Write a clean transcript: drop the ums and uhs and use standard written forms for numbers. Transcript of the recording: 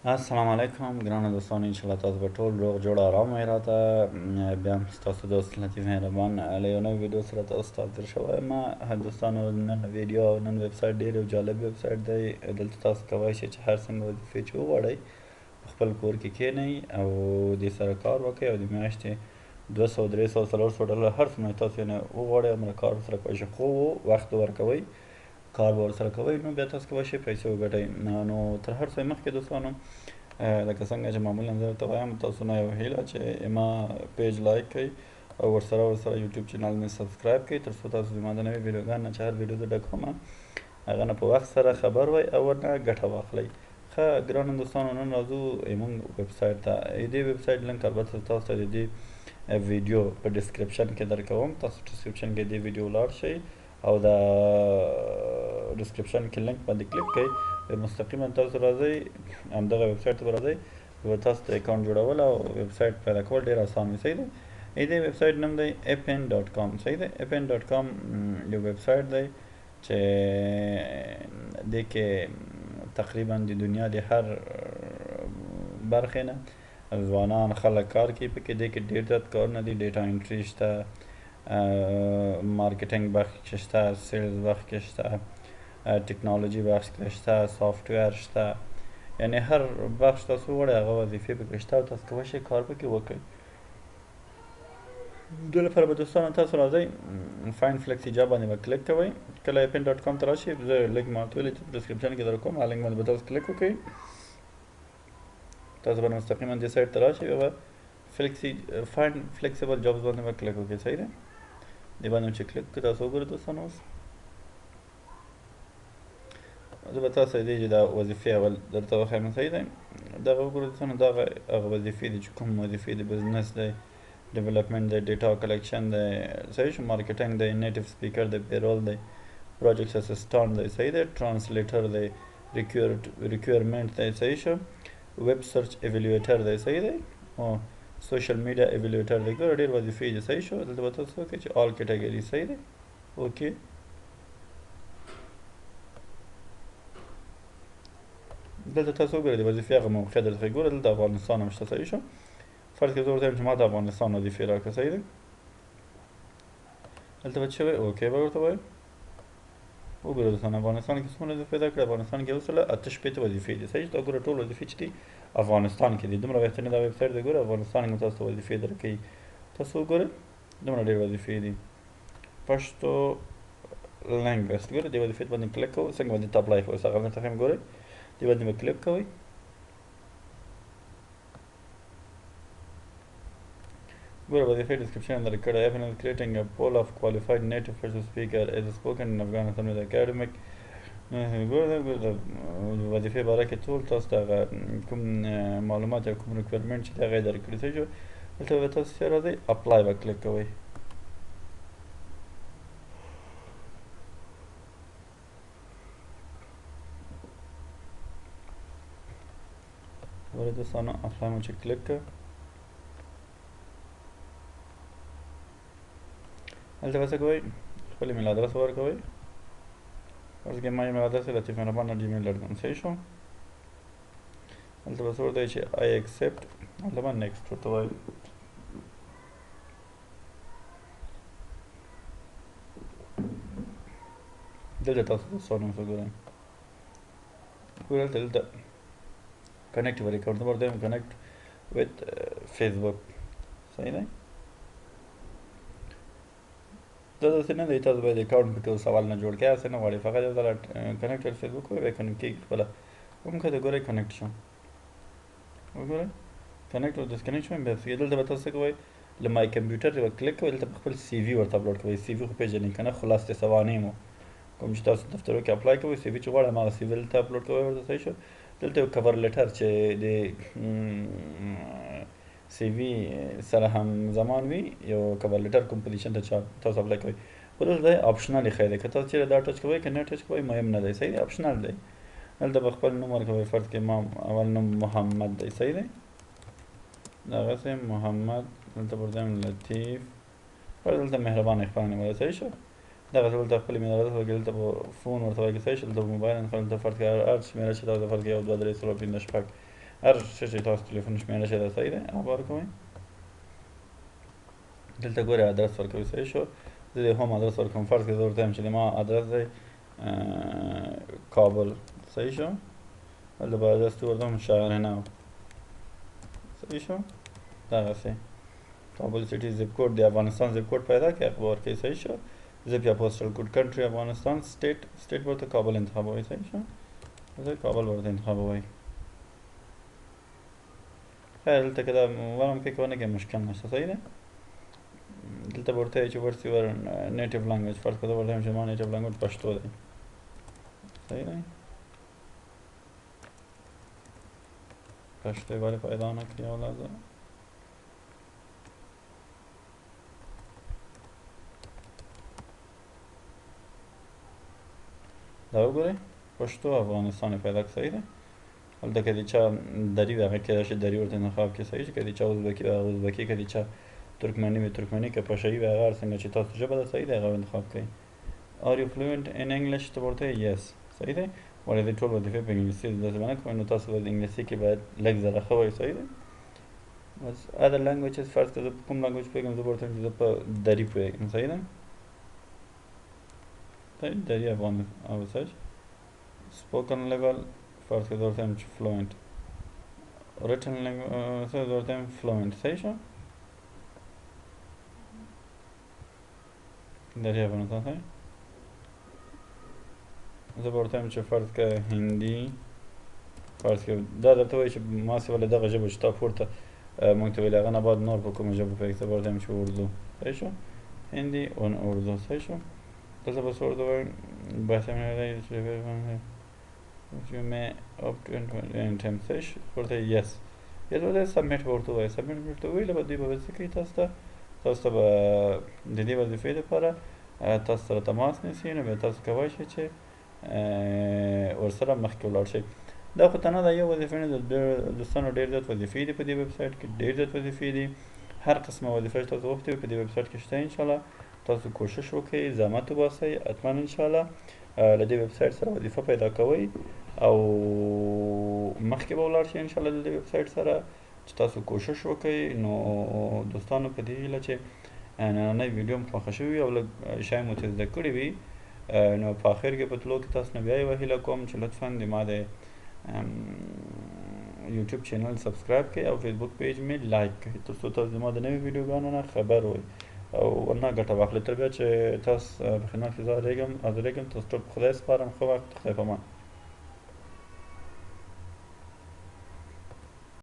السلام علیکم ګرانو دوستانو، انشاءالله تاسو به ټول روغ جوړ آرام وئ. راته بیا هم ستاسو دوست لطیف مهربان له یو نوې ویډیو سره تاسو ته حاضر شوی یم. دوستانو، نن ویډیو او نن ویب سایټ ډېر یو جالب ویب سایټ دی. دلته تاسو کوی شئ چې هر څنګه وظیفې چې وغواړئ په خپل کور کې کښېنئ او دې سره کار وکړئ او د میاشتې 200، 300، 400 ډالر هر څومره تاسو یې وغواړئ هومره کار ورسره کوی شئ، خو وخت ورکوئ، کار به ورسره کوئ، نو بیا تاسو کولی شئ پیسې وګټئ. نو تر هر څه مخکې دوستانو، لکه څنګه چې معمولا زه درته وایم، تاسو نه یو هیله چې ما page like کړئ او ورسره یوټیوب channel مې subscribe کړئ، تر څو تاسو زما د نوې ویډیوګانو نه چې هر ویډیو زه ډکوم هغه نه په وخت سره خبر وئ او ورنه ګټه واخلئ. ښه ګرانو دوستانو، نن راځو زموږ ویب سایټ ته. دې ویب سایټ لینک البته تاسو ته د دې ویډیو په description کې درکوم. تاسو description کې دې ویډیو لاړ شئ او د description کې لینک باندې کلیک کړئ، مستقیما تاسو راځئ همدغه ویب سایټ ته به راځئ. تاسو ته account جوړول او ویب سایټ پیدا کول ډېر اسان وي. صحیح دی. دې ویب سایټ نوم دی appen.com. صحیح دی. appen.com یو ویب سایټ دی چې دې کې تقریبا د دنیا د هر برخې نه ځوانان خلک کار کوي پکې. دې کې ډېر زیات کارونه دي. data entry شته، marketing بخش کې شته، sales بخش کې شته، ټکنالوژي بخش کې شته، software شته، یعنی هر بخش تاسو وغواړئ هغه وظیفې پکې شته او تاسو کولی شئ کار پکې وکړئ. دې لپاره به دوستانو تاسو راځئ find flexi job باندې به کلیک کوئ. کله appen.com ته راشئ، زه لینک ما ورته چې په description کې درکوم، هغه لینک باندې به تاسو کلیک وکړئ. تاسو به مستقیما دې سایټ ته راشئ، بیا به flexi find flexible jobs باندې به کلیک وکړئ. صحیح دی. دې باندې چې کلیک کړئ تاسو وګورئ دوستانو، اوس زه به تاسو دې چې دا وظیفې اول درته وښایم. صحیح دی. دغه وګورئ دوستانو، دغه هغه وظیفې دي چې کوم وظیفې دي، business دی، development دی، data collection دی، صحیح شو، marketing دی، native speaker دی، payroll دی، project assistant دی، صحیح دی، translator دی، recruitment دی، صحیح شو، web search evaluator دی، صحیح دی، او social media evaluator دی. ګوره ډېر وظیفې دي. صحیح شو. دلته به تاسو وکړئ چې all category. صحیح دی. okay، دلته تاسو وګورئ د وظیفې هغه موقع درته ښیي. ګوره دلته افغانستان هم شته. صحیح شو. فرض کړئ زه ورته وایم چې ما ته افغانستان وظیفې راکړه. صحیح دی. دلته به څه وایي؟ okay به ورته وایم. وګوره دوستان، افغانستان کې څومره وظیفې پیدا کړې؟ افغانستان کې 168 وظیفې دي. صحیح، دا ګوره ټول وظیفې چې دي افغانستان کې دي. دومره بهترین دا ویب سایټ دی. ګوره افغانستان کې تاسو ته وظیفې درکوي. تاسو وګورئ دومره ډېر وظیفې دي. پښتو linguist، ګوره دې وظیفې باندې کلیک کوئ. څنګه باندې ته apply کوئ هغه درته ښیم. ګورئ دې باندې به کلیک کوئ. ګوره وظیفې description درکړی. Appen is creating a pool of qualified native Pashto speaker as spoken in Afghanistan with academic. ګوره د وظیفې باره کې ټول تاسو ته هغه کوم معلومات یا کوم requirement چې دی هغه یې درکړي. صحیح شو. دلته به تاسو چې راځئ apply به کلیک کوئ. ګوره دوستانو، apply مو چې کلیک کړ، دلته به څه کوئ؟ خپل email address ورکوئ. فرض کړئ ما email address latifmehraban@gmail.com. صحیح شو. دلته به څه ورته چې I accept، دلته به next ورته وایي. دلته تاسو دوستانو څه ګورئ؟ ګوره دلته connect your account، زه ورته وایم connect with Facebook. صحیح دی. دا داسې نه دی تاسو باید account پکې اوس اول نه جوړ کړئ، هسې نه غواړي، فقط یو ځل connect with Facebook وایي، بیا connect کېږي خپله. هم که ګورئ connect شو، وګورئ connect او disconnect شو. بیا دلته به تاسو څه کوئ؟ له my computer به کلیک کوئ. دلته په خپل CV ورته اپلوډ کوئ. CV خو پېژنئ که نه؟ خلاص سوانح مو کوم چې تاسو دفترو کې apply کوئ، CV چې غواړئ هماغه CV دلته اپلوډ کوئ ورته. صحیح شو. دلته یو cover letter چې د CV سره هم زمان وي، یو cover letter کوم position ته چې تاسو apply کوئ، خو دلته دی optional ښی دی. که تاسو چېرې دا touch کوئ که نه touch کوئ مهم نه دی. صحیح دی، optional دی. دلته به خپل نوم ورکوئ. فرض کړئ ما اول نوم محمد دی. صحیح دی. دغسې محمد، دلته ورته وایم لطیف، فرض دلته مهربان خپله نیولی. صحیح شو. دغسې دلته خپل email address ورکړئ. دلته به phone ورته ورکړئ. صحیح شو. دلته موبایل، دلته فرض کړئ هر شمېره چې تاسو فرض کړئ 1، 2، 3، 4، 5، 6 هر څه چې تاسو ټلیفون شمېره شي دا صحیح دی، هغه به ورکوئ. دلته ګورئ ادرس ورکوئ، صحیح شو. زه د home ادرس ورکوم. فرض کړئ زه ورته وایم چې د ما ادرس دی کابل، صحیح شو. دلته به ادرس ورته وایم شهر نو، صحیح شو. دغسې کابل city zip code د افغانستان zip code پیدا کړئ، هغه به ورکوئ، صحیح شو. zip یا postal code، country افغانستان، state، state به ورته کابل انتخابوئ، صحیح شو. زه کابل ورته انتخابوئ. خیر دلته که دا ورم کې که ونه کې مشکل نشته، صحیح ده. دلته به ورته وایي چې what's your native language، فرض کړه زه ورته وایم چې زما native language پښتو دی، صحیح دی. پښتو یې ولې پیدا نه کړي؟ یو لحظه. دا وګورئ پښتو افغانستان یې پیدا کړ، صحیح ده. هلته که د چا دري وي هغه کېدای شي دري ورته انتخاب کړي، صحیح شي. که د چا ازبکي وي هغه ازبکي، که د چا ترکمني وي ترکمني، که پشهيي وي هغه هر څنګه چې تاسو ژبه ده، صحیح ده، هغه انتخاب کړئ. Are you fluent in English؟ ته ورته yes، صحیح دی. ولې د ټول وظیفې په انګلیسي داسې به نه کوئ، نو تاسو باید انګلیسي کې باید لږ ذره ښه وئ، صحیح دی. بس other languages، فرض کړه زه په کوم language پوهېږم، زه به ورته وایم چې زه په دري پوهېږم، صحیح ده. دري افغان او صحیح. Spoken level فرض کړه زه ورته وایم چې fluent، written language زه ورته وایم fluent، صحیح شو. دري افغانستان، صحیح. زه به ورته وایم چې فرض کړه هندي، فرض کړه دا درته وایي چې ما سې ولې دغه ژبه چې تا پورته موږ ته ویلې هغه نه بعد نور په کومه ژبه پوهېږي، زه به ورته وایم چې اردو، صحیح شو. هندي او اردو، صحیح شو. دلته به څه ورته وایم؟ بس you may opt into anytime، صحیح شو. ورته yes yes ورته submit به ورته ووایي. Submit ورته وویله به دوی به څه کوي؟ تاسو ته به د دې وظیفې لپاره تاسو سره تماس نیسي، نو بیا تاسو کوی شئ چې ورسره مخکې ولاړ شئ. دا خو تنها دا یو وظیفه نه ده دوستانو، ډېر زیات وظیفې دي په دې ویب سایټ کې، ډېر زیات وظیفې دي. هر قسمه وظیفه چې تاسو غوښتې وي په دې ویب سایټ کې شته. انشاءالله تاسو کوشش وکړئ، زحمت وباسئ، حتما انشاءالله له دې ویب سایټ سره وظیفه پیدا کوئ او مخکې به ولاړ شئ انشاءالله له دې ویب سایټ سره چې تاسو کوشش وکړئ. نو دوستانو په دې هیله چې نننۍ ویډیو مو خوښه شوې وي او لږ شی مو ترې زده کړي وي، نو په اخر کې په تلو کې تاسو نه بیا یوه هیله کوم چې لطفا د ما د یوټیوب channel subscribe کړئ او فیسبوک page مې like کړئ، تر څو تاسو زما د نویو ویډیوګانو نه خبر وئ او ورنه ګټه واخلئ. تر بیا چې تاسو په خدمت کې حاضرېږم، تاسو ټول په خدای سپارم. ښه وخت، خدای په امان.